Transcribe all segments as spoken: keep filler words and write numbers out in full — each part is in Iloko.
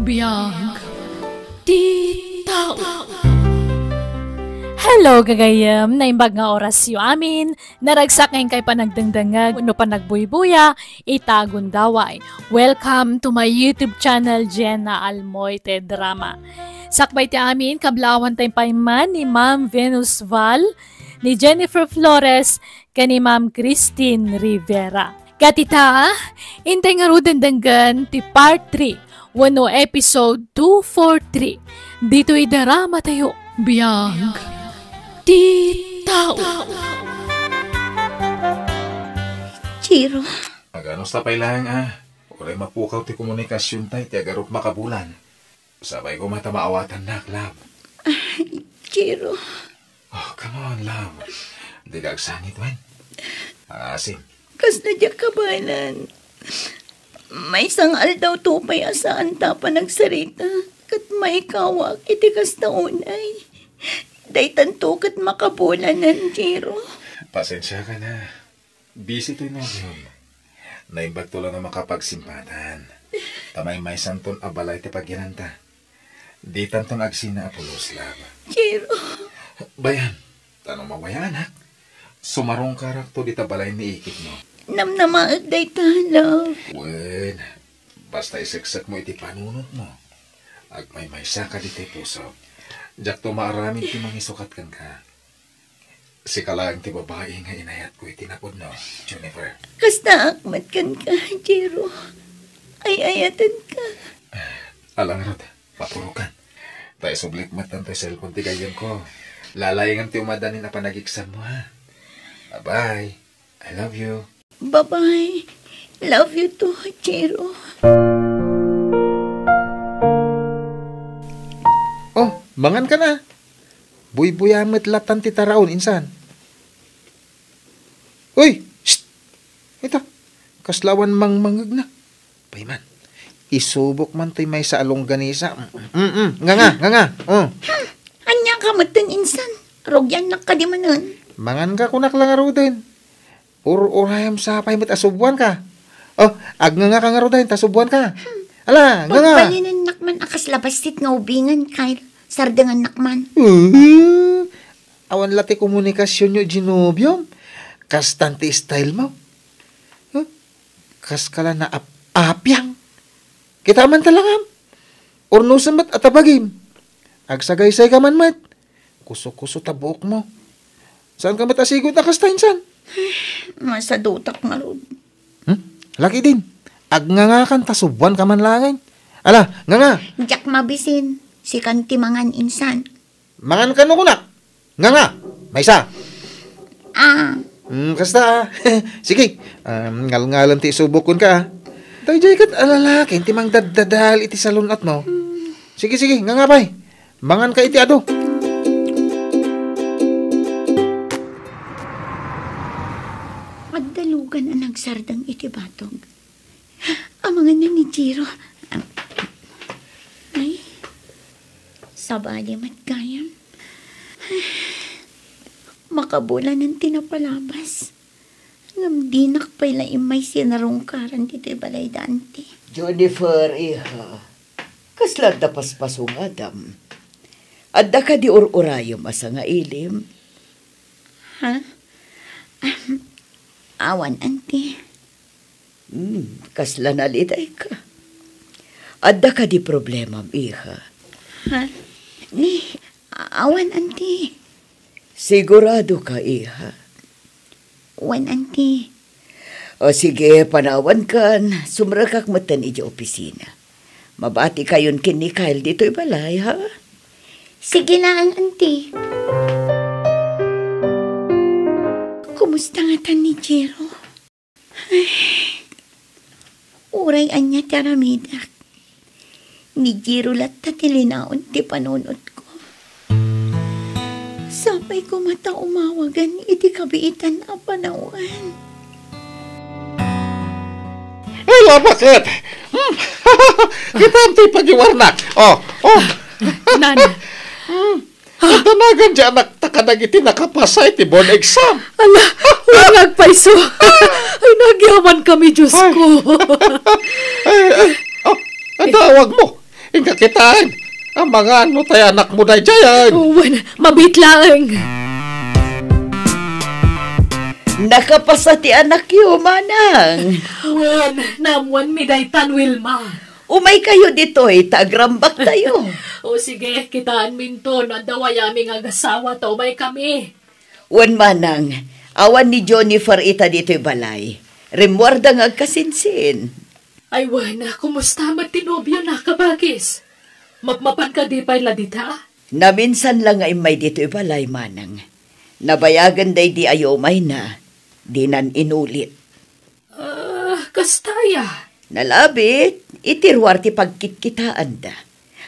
Biag ti tao. Hello, gagayem. Naimbag nga orasyo amin. Naragsak nga inkay panagdengdengngeg wenno panagbuybuya ita a gundaway. Welcome to my YouTube channel, Jenna Almoite Drama. Sakbay ti amin, kablaawan tayo pay man ni Ma'am Venus Val, ni Jennifer Flores, ken ni Ma'am Christine Rivera. Ket ita, intay ngaruden denggen ti part three wenno episode two four three ditoy drama tayo. Biag ti tao. Jiro. Agano sa pay laeng, ah. Uray mapukaw ti komunikasyonta iti agarop makabulan. Sapay koma ta maawatannak, love. Jiro. Oh, come on, love. Dika agsangit, wen? Asim. Kasla diak kabaelan. Maysa nga aldaw to pay a saan ta panagsarita, ket maikawak iti kasta unay. Daytanto ket makabulanen, Jiro. Pasensiaka na. Busy toy nobiom. Naimbagto la nga makapagsimpatan. Ta maymaysanton a balay ti pagyananta. Ditanton agsina a pulos, love. Jiro. Bayan, ta no mawayaanak, sumarungkarakto dita balay ni ikitmo. Namnamaek dayta, love. Wen, basta iseksekmo iti panunotmo. Agmaymaysaka ditoy puso. Diakto maaramid ti mangisukat kenka. Sika laeng ti babai nga inayatko iti napudno, Jennifer. Kastaak met kenka, Jiro. Ay-ayatenka. Ala ngarud, mapurokan. Ta isublik met tanto cellphone ti gayyemko. Lalaingem ti umadanin a panagiksammo, ha? Bye-bye. I love you. Bye-bye. Love you too, Jiro. Oh, mangan ka na. Buybuya met latan ti taraon, insan. Uy! Shh! Ita, kasla awan mangmangngegna. Pay man, isubok man toy maysa a longganisa. Mm, mm, nga nga, nga nga. Oh. Hmm, ania ka metten, insan? Rugiannak kadi manen? Mangan ka, kunak la ngaruden. Ur-urayam sapay met a subuan ka. Oh, agnganga ka ngaruden ta subuan ka. Hmm. Ala, nga nga. Pagbalinennak man a kasla bassit nga ubingen, Kyle. Sardengannak man. Uh, awan la ti komunikasyonyo iti nobiom. Kastan ti style mo. Huh? Kaskala naap-apiang. Kita man talakam. Urnusen met a tabagim. Agsagaysay ka man met. Kuso-kuso ta buokmo. Saan ka met a sigud a kasta insan? Masadutak ngarud. Hmm? Laki din. Agnganga kan ta subuan ka man laengen. Ala, nganga. Diak mabisin. Sikan ti mangan insan. Mangan kano kunak? Nganga. Maysa. Ah. Hmm, kasta, ah. Sige. Um, ngalngalem ti isubok kenka, ah. Daydiay ket a lalaki ti mangdaddadael iti salun-atmo. Hmm. Sige, sige. Nganga pay. Mangan ka iti adu. Adda lugan a nagsardeng iti batog. Amangan na ni Jiro. Ay, sabali met gayam. Makabulanen ti napalabas. Ngem dinak pay la immay sinarungkaran ditoy balay da anti. Jennifer, iha, kasla adda paspasungadam? Adda kadi ur-urayem a sangailim? Ha? Ahem, awan, anti. Hmm, kasla nalitayka. Adda kadi problemam, iha? Ha? Ni, awan, anti. Sigurado ka, iha? Wen, anti. O sige, panawankan. Sumrekak metten iti opisina. Mabati kayon ken ni Kyle ditoy balay, ha? Sige laeng, anti. Kumusta ngatan ni Jiro? Ay, uray ania ti aramidek, ni Jiro latta ti linaon ti panunotko. Sapay koma ta umawagen iti kabiitan a panawen. Ay, labaket! Hmm. Kitam ti pagiwarnak. Oh, oh. Nan. Hmm. Adda nagan di anakta kadagiti nakapasa iti board exam. Ala, wen nga agpayso. Ay, nagyaman kami, Diyos ko. Ay, ay, oh, ay, tawag mo. Itay, amangan no tay anakmo daydiay. Wen, mabiit laeng. Nakapasa ti anakyo, manang. Wen, naammoanmi daytan, Wilma. Umaykayo ditoy, ta agrambaktayo. O sige, kitaenminto no adda wayami nga agasawa ta umaykami. Wen manang, awan ni Jennifer ita ditoy balay. Rimmuarda nga agkasinsin. Ay, wen, kumusta met ti nobiona, kabagis? Mapmapan kadi pay la dita? Naminsan la nga immay ditoy balay, manang. Nabayagen daydi a umayna, dinan inulit. Ah, kasta aya? Nalabit, iti ruar ti pagkitkitaanda.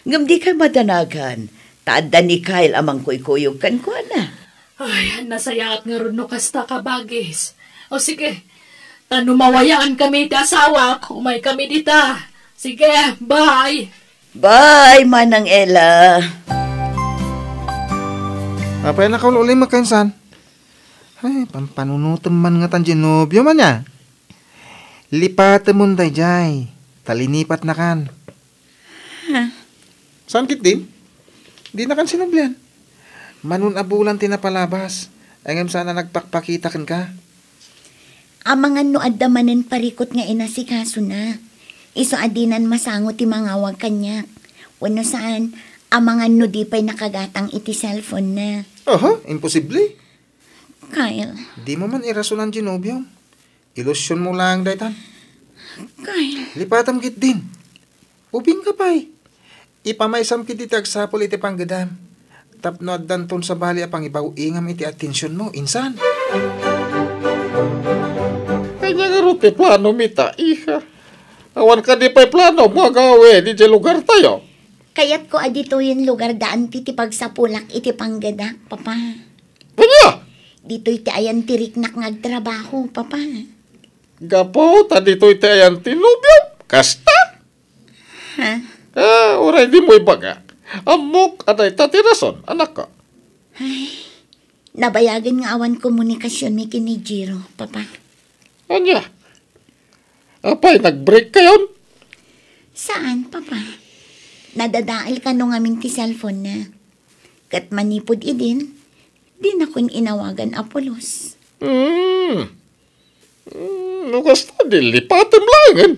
Ngem dikay madanagan, ta adda ni Kyle a mangkuykuyog kenkuana. Ay, nasayaat ngarud no kasta, kabagis. O sige, ta no mawayaankami ti asawak, umaykami dita. Sige, bye. Bye, Manang Ella. Apay, nakaul-ulim, makansan? Ay, pampanunutem man ngatan diay nobiom ania. Lipatemon daydiay, ta linipatnakan. Ha? Saan ketdin? Dinakan sinublian. Manon a bulan ti napalabas, ngem saan a nagpakpakita kenka. Amangan no adda manen parikut nga inasikasona. Isu a dinan masango ti mangawag kaniak. Wenno saan, amangan no di pay nakagatang iti cellphone-na. Aha, imposible. Kyle. Dimo man irasonan diay nobiom. Ilusionmo laeng daytan. Kyle. Lipatem ketdin. Ubingka pay. Ipamaysam ketdi ti agsapul iti panggedam. Tapno addanton sabali a pangibaw-ingam iti atensionmo, insan. Ania ngarud ti planomi ita, iha? Awan kadi pay planom nga agawid idiay lugartayo? Kayatko a ditoyen lugarda anti ti pagsapulak iti panggedak, Papa. Ania? Ditoy ti ayan ti riknak nga agtrabaho, Papa. Gapu ta ditoy ti ayan ti nobiom? Kasta? Ha? Ah, uray dimo ibagak. Ammok a dayta ti rason, anakko. Ay, nabayagen nga awan komunikasionmi ken ni Jiro, Papa. Ania? Apay, nag-break kayon? Saan, Papa. Nadadael kano ngamin ti cellphone-na. Ket manipud idin, dinakon inawagan a pulos. Hmm. Hmm, no kasta, di lipatem laengen.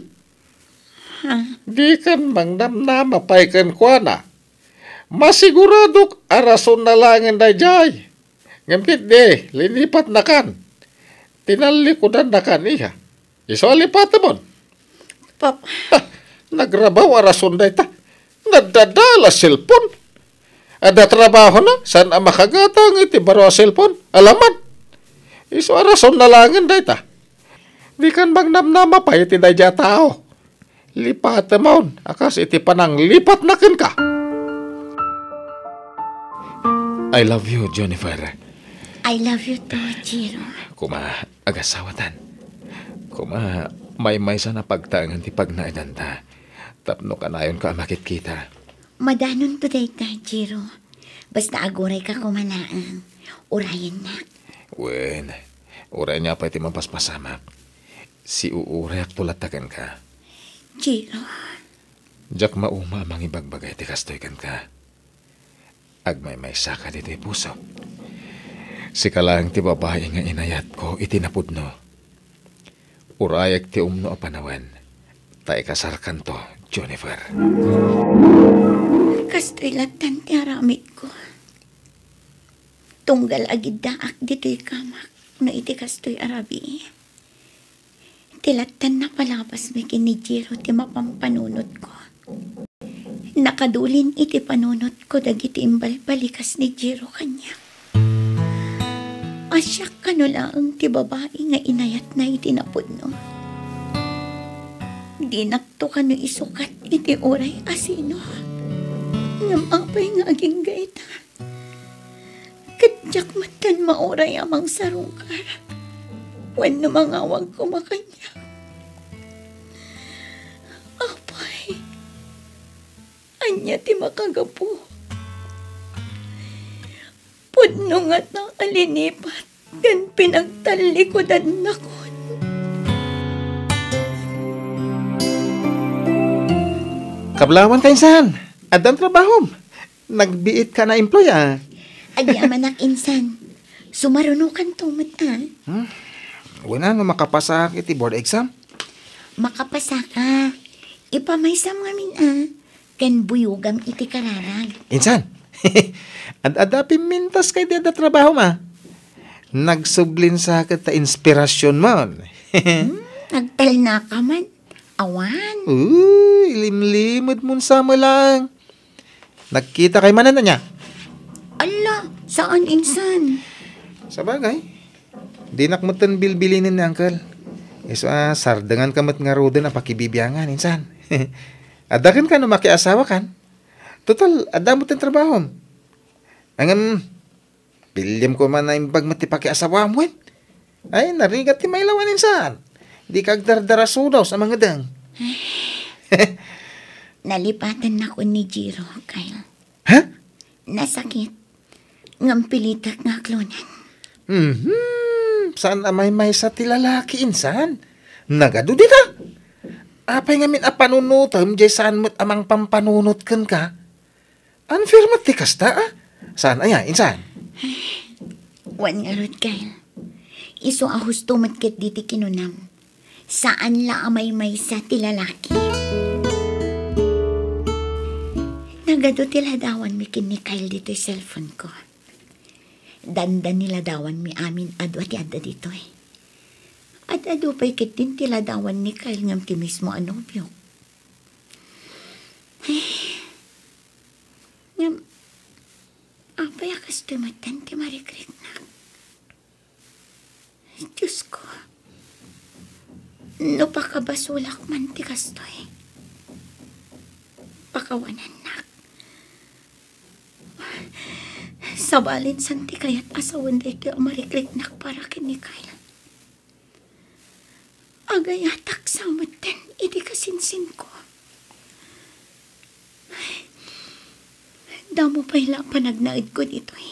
Ha? Dikan mangnamnama pay kenkuana. Masiguradok a rasonna laengen daydiay. Ngem ketdi, linipatnakan. Tinallikudannakan, iha. Isu a lipatemon. Papa. Ha, nagrabaw a rason dayta. Nadadael a cellphone. Adda trabahona, saan a makagatang iti baro a cellphone. Alaman. Isu a rasonna laengen dayta. Dikan mangnamnama pay iti daydiay a tao. Lipatemon a kas iti pananglipatna kenka. I love you, Jennifer. I love you too, Jiro. Koma, agasawatan. Koma, maymaysan a pagtaengen ti pagnaedanta tapno kanayonka a makitkita. Madanonto dayta, Jiro. Basta agurayka koma laeng. Urayennak. Wen, uray ania pay ti mapaspasamak, siuurayakto latta kenka. Jiro. Diak mauma a mangibagbaga iti kastoy kenka. Agmaymaysaka ditoy pusok. Sika laeng ti babai nga inayatko iti napudno. Urayak ti umno a panawen, ta ikasarkanto, Jennifer. Kastoy lattan ti aramidko. Tunggal agiddaak ditoy kamak no iti kastoy a rabii. Ti lattan napalabasmi ken ni Jiro ti mapampanunotko. Nakadulin iti panunotko dagiti imbalbalikas ni Jiro kaniak. A siak kano laeng ti babai nga inayatna iti napudno. Dinakto kano isukat iti uray a sino. Ngem apay nga agingga ita? Ket diak metten mauray a mangsarungkar wenno mangawag koma kaniak. Apay, ania ti makagapu? Pudno ngata a linipat ken pinagtallikudannakon. Kablawan, kainsan! Addan trabahom? Nagbiit ka na employ, a? Adi a manak insan. Sumarunokanto met, a? Hmm? Wen a, no makapasaak iti board exam? Makapasaka. Ipamaysam ngamin, a? Ken buyogam iti kararag. Insan? Ad-adda pimmintas kay di adda trabahom, a? Nagsublin sa ket ta inspirasionmon. Hmm, nagtalnaka man. Awan. Uy, limlimedmon sa met laeng. Nagkita kay manen ania? Alla, saan insan? Sabagay, dinak metten bilbilinen ni Uncle. Isu a, sardengan ka met ngaruden a pakibibiangan, insan. Adda kenka no makiasawakan. Total, adda metten trabahom. Ngem, piliam koma naimbag met ti pakiasawam, wen? Ay, narigat ti mailawan insan. Dika agdardarasudaw sa mangedeng. Nalipatennakon ni Jiro, Kyle. Ha? Nasakit. Ngem pilitek nga aklonen. Mhm. Saan a maymaysa ti lalaki insan? Nagadu dita. Apay ngamin a panunotem, jay saan met a mangpampanunot kenka? Unfair met ti kasta, a? Saan aya, insan? Wen ngarud, Kyle. Isu a husto met ketdi ti kinunam. Saan la a maymaysa ti lalaki. Nagadu ti ladawanmi ken ni Kyle ditoy cellphone ko. Dandan ni ladawanmi amin adu a ti adda ditoy. Ad-adu pay ketdin ti ladawan ni Kyle ngem ti mismo a nobio. Ay. Ngem, apay a kastoy metten ti marikriknak? Diosko, no pakabasolak man ti kastoy, pakawanennak. Sabalinsan ti kayat a sawen daytoy a marikriknak para ken ni Kyle. Agayatak sa metten iti kasinsinko. Damo pay la a panagnaedko ditoy.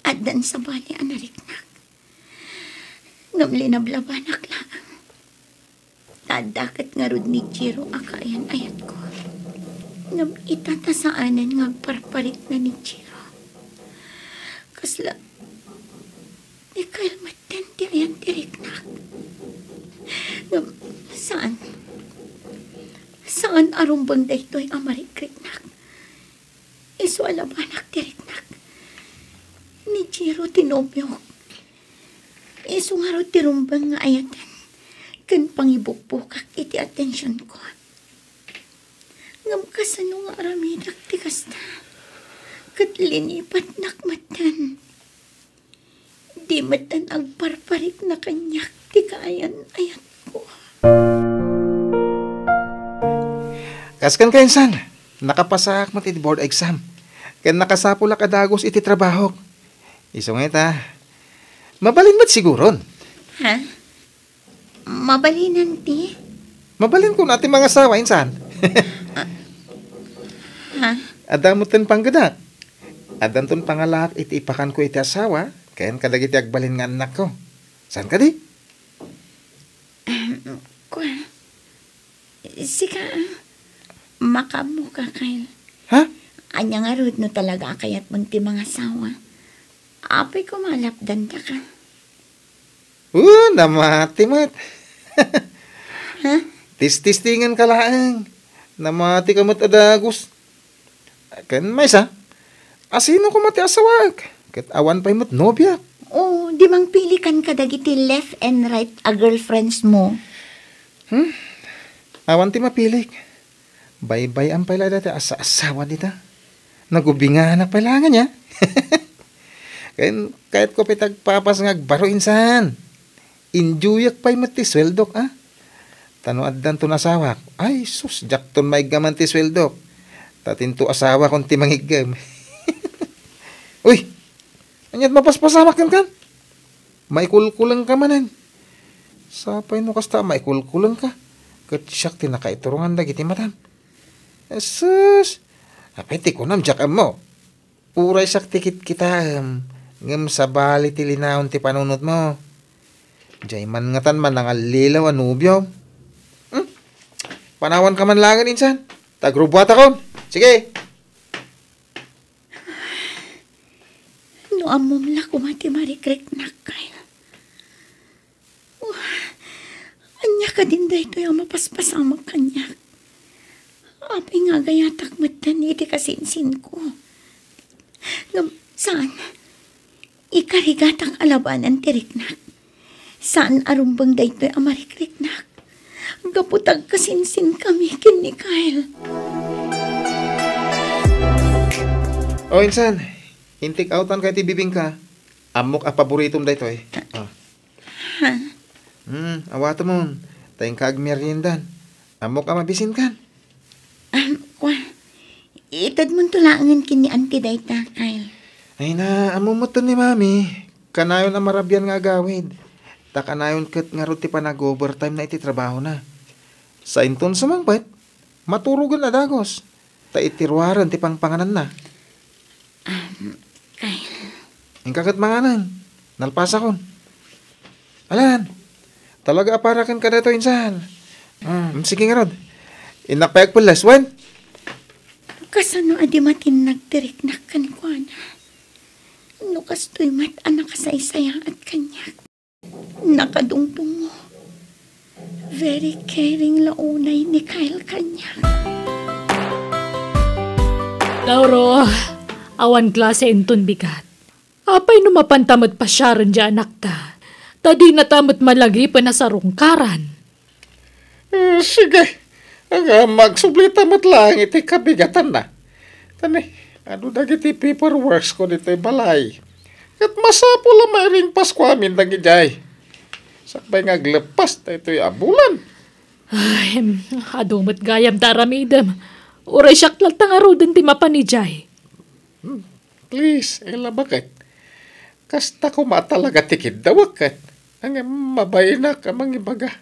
Addan sabali a nariknak. Ngem linablabanak laeng. Ta adda ket ngarud ni Jiro a kaayan-ayatko. Ngem ita ta saanen nga agparparikna ni Jiro. Kasla, ni Kyle metten ti ayan ti riknak. Ngem, saan. Saan a rumbeng daytoy a marikriknak. Isu a labanak ti riknak. Ni Jiro ti nobiok. Isu ngarud ti rumbeng nga ayaten ken pangibukbukak iti atensionko. Ngem kasano nga aramidek ti kasta? Ket linipatnak metten. Di metten agparparikna kaniak ti kaayan-ayatko. Kas kenka, insan, nakapasaak met iti board exam. Ken nakasapulak a dagus iti trabahok. Isu nga ita, mabalin met siguron. Ha? Mabalinan ti? Mabalin kuna ti mangasawa, insan. Ah. Ha? Adda metten panggedak. Addanton pangalaak iti ipakanko iti asawa, ken kadagiti agbalin nga annakko. Saan kadi? Ahem, kua. Sika, ah. Makaammoka, Kyle. Ha? Ania ngarud no talaga a kayatmon ti mangasawa? Apay koma a lapdandaka. Uh, namati met. Ha? Tististingenka laeng. Namatika met a dagus. Ken maysa, asino koma ti asawaek? Ket awan pay met nobiak. Oh, di mangpilikan kadagiti left and right a girlfriends mo. Hmm? Awan ti mapilik. Baybay-am pay la dayta asa-asawa dita. Nagubinganak pay la ngan, ya. Ken kayatko pay ti agpapas nga agbaro, insan. Enjoyak pay met ti sueldok, a? Ta no addanton asawak, ay sus, diakton maiggaman ti sueldok. Ta tinto asawakon ti mangiggem. Uy! Ania't mapaspasamak kenka? Maikulkulengka manen. Sapay no kasta a maikulkulengka, ket siak ti nakaiturongan dagiti matam. Sus! Apay ti kunam, diak ammo. Uray siak ti kitkitaem, ngem sabali ti linaon ti panunotmo. Diay man ngatan manangallilaw a nobiom. Hmm? Panawanka man laengen, insan. Tagrubuatakon. Sige. No ammom la koma ti marikriknak, Kyle. Oh, ania kadin daytoy a mapaspasamak kaniak? Apay nga agayatak metten iti kasinsinko? Ngem saan. Ikarigatak a labanan ti riknak. Saan a rumbeng daytoy a marikriknak. Gapu ta agkasinsinkami ken ni Kyle. O, insan, intik awtan kay ti bibingka. Ammok a paboritom daytoy. Ah. Ha? Hmm, awatemon. Ta inka agmeriendan. Ammok a mabisinkan. Ah, kua. Itedmonto laengen ken ni Auntie dayta, Kyle. Ay na, ammom metten ni Mami. Kanayon a marabian nga agawid. Ta kanayon ket ngarud ti panag-overtime na iti trabahona. Sainton sumangpet, maturogen a dagus. Ta iti ruaren ti pangpangananna. Um, Kyle. Inka ket manganen. Nalpasakon. Alan, talaga a para kenka daytoy, insan. Mm, sige ngarud. Innak pay agpelles, wen? Kasano a di matinnag ti riknak kenkuana? No kastoy met a nakasaysayaat kaniak. Nakadungdungo. Very caring la unay ni Kyle kaniak. Lauro, awan klase inton bigat. Apay no mapanta met pasiaren diay anakta? Ta dinata met malagipen a sarungkaran. Eh, sige. Nga, magsublita met laeng iti kabigatanna. Tani, adu dagiti paperworks ko ditoy balay. Ket masapul a mairingpas ko amin dagidiay. Sakbay nga aglepas daytoy a bulan. Ay, adu met gayam ta aramidem. Uray siak latta ngaruden ti mapan idiay. Hmm, please, Ella, baket. Kasta koma talaga ti kiddawek ket. Ngem mabainak a mangibaga.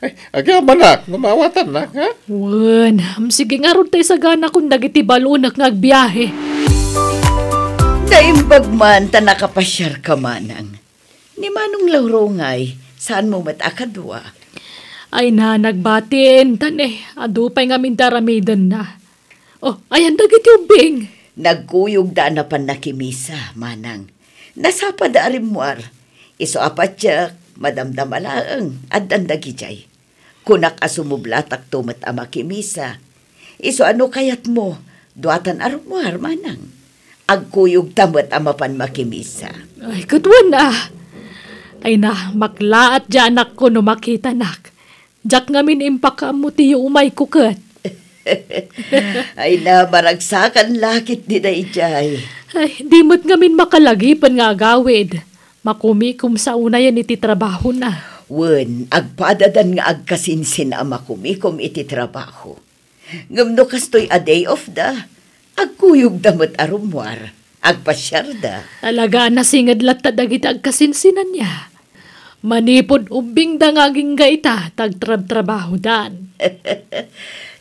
Ay, agyamanak, no maawatannak, ha? Wen, sige ngarud ta isaganakon dagiti balonek nga agbiahe. Naimbag man ta nakapasiarka, Manang. Ni Manong Lauro ngay, saanmo met a kadua? Ay na, nagbatin, tan, eh, adu pay ngamin ti aramidenna. Oh, ayan dagiti ubbing? Nagkuyogda a napan nakimisa, Manang. Nasapada a rimmuar. Isu a patiek, madamdama laeng, addan dagidiay. Kunak a sumublatakto met a makimisa. Isu a no kayatmo, duatan a rummuar, Manang. Agkuyogta met a mapan makimisa. Ay, ket wen a. Ay na, maklaat diay anakko no makitanak. Diak ngamin impakaammo ti yuumayko ket. Ay na, maragsakan la ketdi daydiay. Ay, di met ngamin makalagipen nga agawid. Makumikom sa unayen iti trabahona. Wen, agpadadan nga agkasinsin a makumikom iti trabaho. Ngem no kastoy a day off da, agkuyogda met a rummuar, agpasiarda. Talaga a nasinged latta dagiti agkasinsinanna. Manipud ubbingda nga agingga ita, ta agtrabtrabahodan.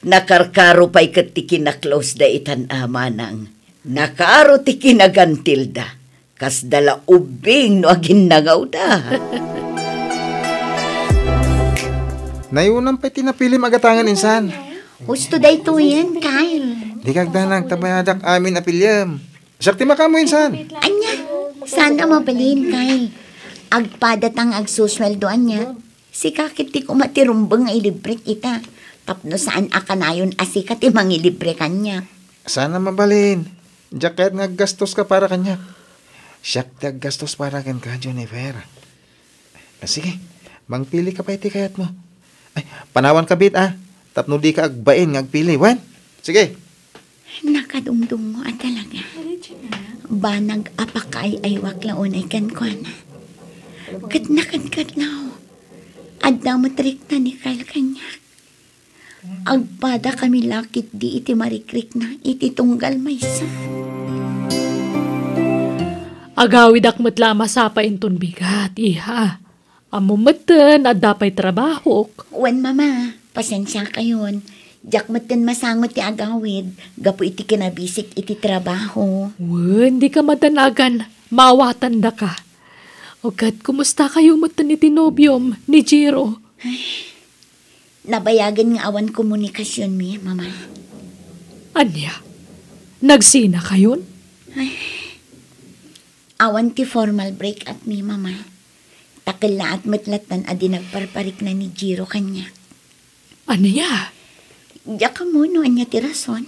Nakarkaro pay ket ti kinaklosda itan a, Manang. Nakaro ti kinagantilda. Kasda la ubbing no aginnangawda. Nayunam pay ti napilim a gatangen, insan. Husto daytoyen, Kyle. Dika agdanag, ta bayadak amin a piliem. Siak ti makaammo, insan. Ania, saan a mabalin, Kyle. Agpadata nga agsusueldo ania. Sika ket ti koma ti rumbeng nga ilibrek ita. Tapno saan a kanayon a sika ti mangilibre kaniak. Saan a mabalin. Diak kayat nga aggastoska para kaniak. Siak ti aggastos para kenka, Jennifer. Ah, sige, mangpili ka pay ti kayatmo. Ay, panawan ka bit, ah. Tapno dika agbain nga agpili, wen? Sige. Nakadungdungo a talaga. Banag a pakaay-aywak la unay kenkuana. Ket nakadkadlaw, adda met rikna ni Kyle kaniak. Agpadakami la ketdi iti marikrikna iti tunggal maysa. Agawidak met la a masapa inton bigat, iha. Ammom metten, adda pay trabahok. Wen, Mama, pasensiakayon. Diak metten masango ti agawid gapu iti kinabisik iti trabaho. Wen, dika madanagan. Maawatandaka. O ket, kumustakayo metten iti nobiom, ni Jiro? Ay, nabayagen nga awan komunikasionmi, Mama. Ania? Nagsinakayon? Awan ti formal break-up mi, Mama. Ta kellaat met lattan a di nagparparikna ni Jiro kaniak. Ania? Diak ammo no ania ti rason.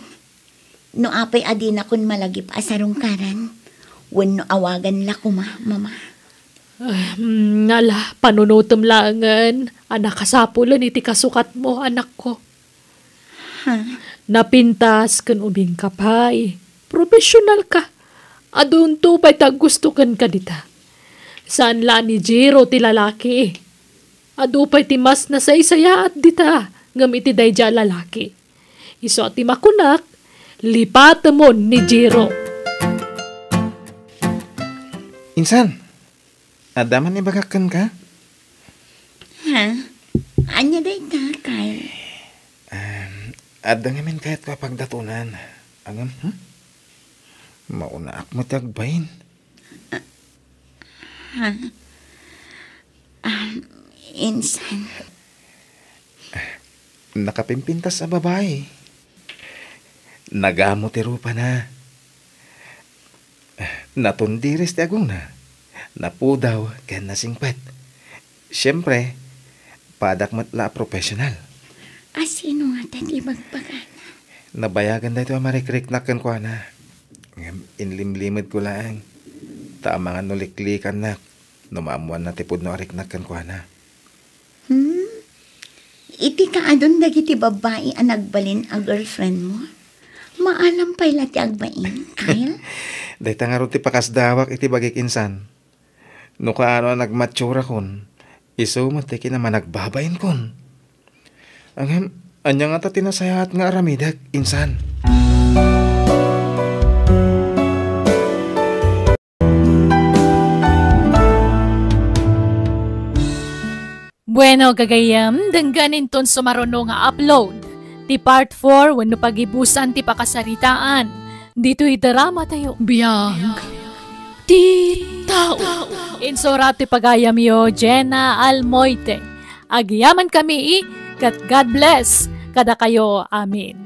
No apay a dinakon malagip a sarungkaran, wenno awagan la koma, Mama. Ah, mm, ala, panunotem laengen a nakasapulen iti kasukatmo, anakko. Ha? Napintas ken ubingka pay. Professional ka. Adunto pay ti aggusto kenka dita. Saan la ni Jiro ti lalaki. Adu pay ti mas nasaysayaat dita ngem iti daydiay a lalaki. Isu a ti makunak, lipatemon ni Jiro. Insan, adda man ibagak kenka? Ha? Ania dayta, Kyle? Em, adda ngamin kayatko a pagdatonan. Ngem, hmm? Maunaak met ti agbain. Ha? Ah, insan. Nakapimpintas a babai. Nagamo ti rupana. Natundiris ti agongna. Napudaw ken nasingpet. Siempre, padak met la a professional. A sino ngata ti ibagbagana? Nabayagan daytoy a marikriknak kenkuana. Ngem inlimlimedko laeng. Ta amangan no liklikannak no maammoanna ti pudno a riknak kenkuana. Hmm? Iti kaadun dagiti babbai a nagbalin a girlfriend mo? Maalam pay la ti agbain, Kyle? Dayta ngarud ti pakasdawak iti bagik insan. No kaano a nagmatsurakon, isu met ti kinamanagbabain kon. Ngem, ania ngata ti nasayaat nga aramidek, insan? Bueno, gagayyem, denggen inton sumaruno nga upload ti part four wenno pagibusan ti pakasaritaan ditoy drama tayo. Biag ti tao. Insurat ti pagayamyo, Jenna Almoite. Agyaman kami, ket God bless kadakayo. Amen.